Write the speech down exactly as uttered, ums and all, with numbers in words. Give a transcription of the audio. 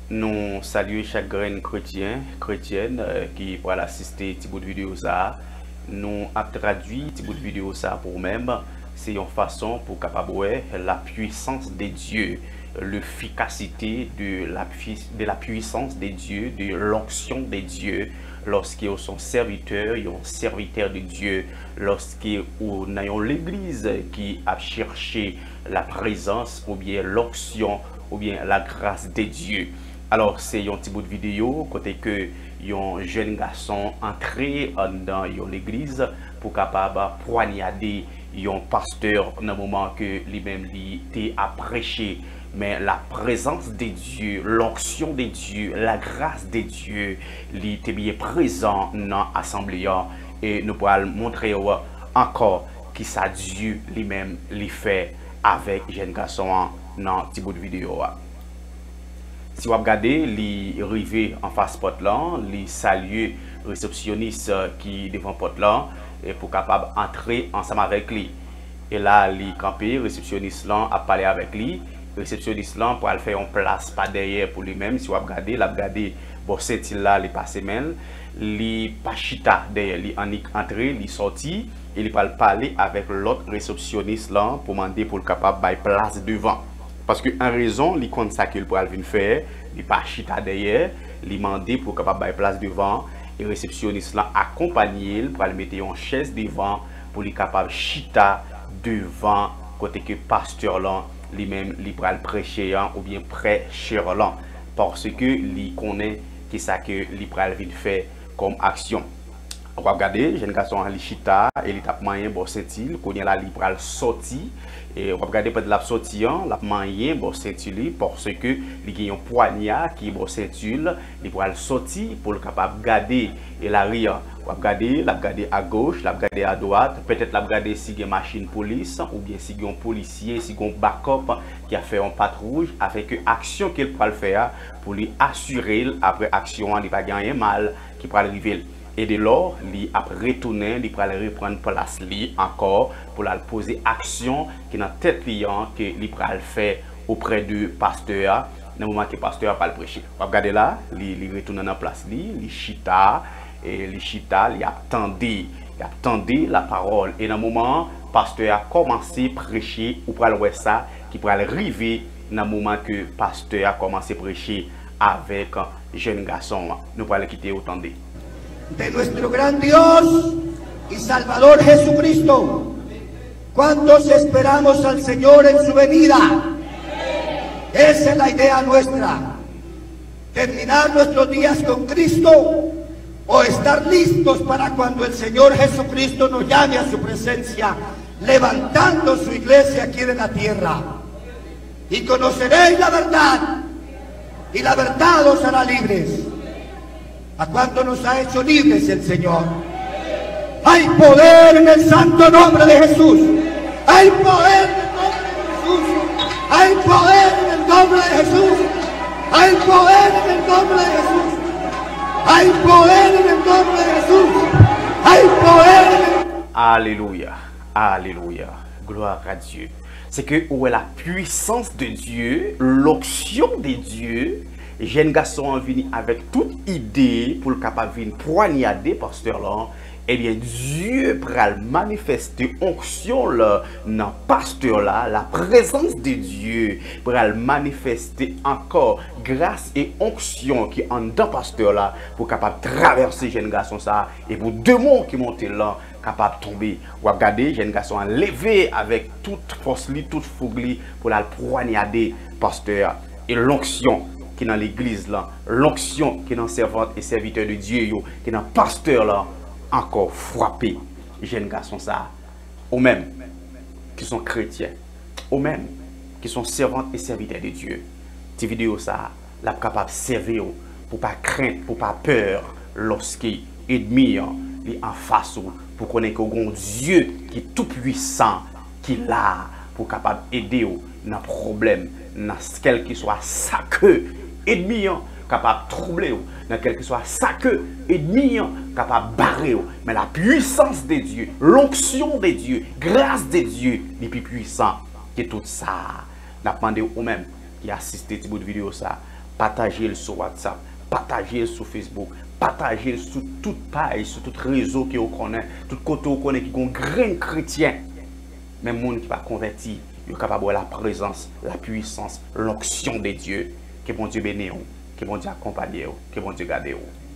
Nou salye chak grenn kretyen, kretyèn, eh, ki pral asiste ti bout videyo sa a. Nou ap tradui ti bout videyo sa a pou ou menm. Se yon fason pou w kapab wè la puissance de Dieu, l'efficacité de la pui-, de la puissance de Dieu, de l'onction de Dieu, lorsque ou son sèvitè, yon sèvitè de Dieu, lorsque ou nan yon legliz ki ap chèche la présence oubyen l'onction oubyen la grâce de Dieu. Alò, se yon ti bout videyo kote ke yon jèn gason antre anndan yon legliz pou kapab pwanyade yon pastè nan moman ke li menm li te ap preche. Men la présence de Dieu, l'onction de Dieu, la grâce de Dieu, li te byen prezan nan asanble an. E nou pral montre w ankò kisa Dye li menm li fè avèk jèn gason an nan ti bout videyo a. Si w ap gade, li rive anfas pòt lan, li salye resepsyonis, eh, ki devan pòt lan, eh, pou kapab antre ansanm avèk li. E la, li kanpe, resepsyonis lan ap pale avèk li. Resepsyonis lan pral fè yon plas pa dèyè pou li menm. Si w ap gade, l ap gade bò senti l la, li pase men l. Li pa chita dèyè, li annik antre, li sòti, e li pral pale avèk lòt resepsyonis lan pou mande pou l kapab bay plas devan. Paske an rezon, li konn sa ke l pral vin fè, li pa chita dèyè, li mande pou l kapab bay plas devan, e resepsyonis lan akonpanye l, pral mete yon chèz devan pou li kapab chita devan kote ke pastè lan li menm li pral preche an oubyen prèchè lan, paske li konnen kisa ke li pral vin fè kòm aksyon. W ap gade, jèn gason an li chita e li t ap manyen bò senti l, kounye a la li pral sòti. E w ap gade pandan l ap sòti an, l ap manyen bò senti li, paske li gen yon pwanya ki bò senti l, li pral sòti pou l kapab gade e lari an. W ap gade, l ap gade agoch, l ap gade adwat, petèt l ap gade si gen machin polis, oubyen si gen yon polisye, si gen yon bakòp ki ap fè yon patwouj, afenke aksyon ke l pral fè a, pou li asire l, apre aksyon an, li pa gen anyen mal ki pral rive l. E de lò, li ap retounen, li pral reprann plas li ankò, pou l al poze aksyon ki nan tèt li an, ke li pral fè oprè de pastè a, nan moman ke pastè a pral preche. W ap gade la, li, li retounen nan plas li, li chita, e li chita, li ap tande, li ap tande la parole. E nan moman an, pastè a kòmanse preche, ou pral wè sa ki pral rive nan moman ke pastè a kòmanse preche avèk jèn gason an. Nou pral kite yo tande. De nuestro gran Dios y Salvador Jesucristo. ¿Cuántos esperamos al Señor en su venida? Esa es la idea nuestra. Terminar nuestros días con Cristo o estar listos para cuando el Señor Jesucristo nos llame a su presencia, levantando su iglesia aquí en la tierra. Y conoceréis la verdad, y la verdad os hará libres. ¿A cuánto nos ha hecho libres el Señor? Hay poder en el santo nombre de Jesús. Hay poder en el nombre de Jesús. Hay poder en el nombre de Jesús. Hay poder en el nombre de Jesús. Hay poder en el nombre de Jesús. Hay poder en el... Alelouya. Alelouya. Gloire à Dieu. Se ke ou wè la puissance de Dieu, l'onction de Dieu. Jèn gason an vini avèk tout ide pou l kapab vin pwanyade pastè lan. Ebyen, Dye pral manifeste onksyon l nan pastè la, la prezans de Dye pral manifeste ankò gras e onksyon ki anndan pastè la pou kapab travèse jèn gason sa a, e pou demon ki monte lan kapab tonbe. W ap gade jèn gason an leve avèk tout fòs li, tout foug li pou l al pwanyade pastè a. E lonksyon ki nan legliz lan, lonksyon ki nan sèvant e sèvitè de Dye yo, ki nan pastè lan, ankò frape jèn gason sa a. Ou menm ki son kretyen, ou menm ki son sèvant e sèvitè de Dye, ti videyo sa a, l ap kapab sèvi w pou pa krent, pou pa pè, lòske ènmi an li anfas ou, pou konnen ke w gen yon Dye ki toupwisan, ki la pou kapab ede w nan pwoblèm, nan kèlkeswa sa ke ènmi an kapab twouble w, nan kèlkeswa sa ke ènmi an kapab bare w. Men la puissance de Dieu, l'onction de Dieu, grâce de Dieu, li pi pwisan ke tout sa. N ap mande w, ou menm ki asiste ti bout videyo sa, Pataje l sou WhatsApp, pataje l sou Facebook, pataje l sou tout paj, sou tout rezo ke w konnen, tout kote w konnen ki gon grenn kretyen. Men moun ki pa konvèti, yo kapab wè la prezans, la puissance, l'onction de Dieu. Ke Bondye beni w, ke Bondye akonpanye w, ke Bondye gade w.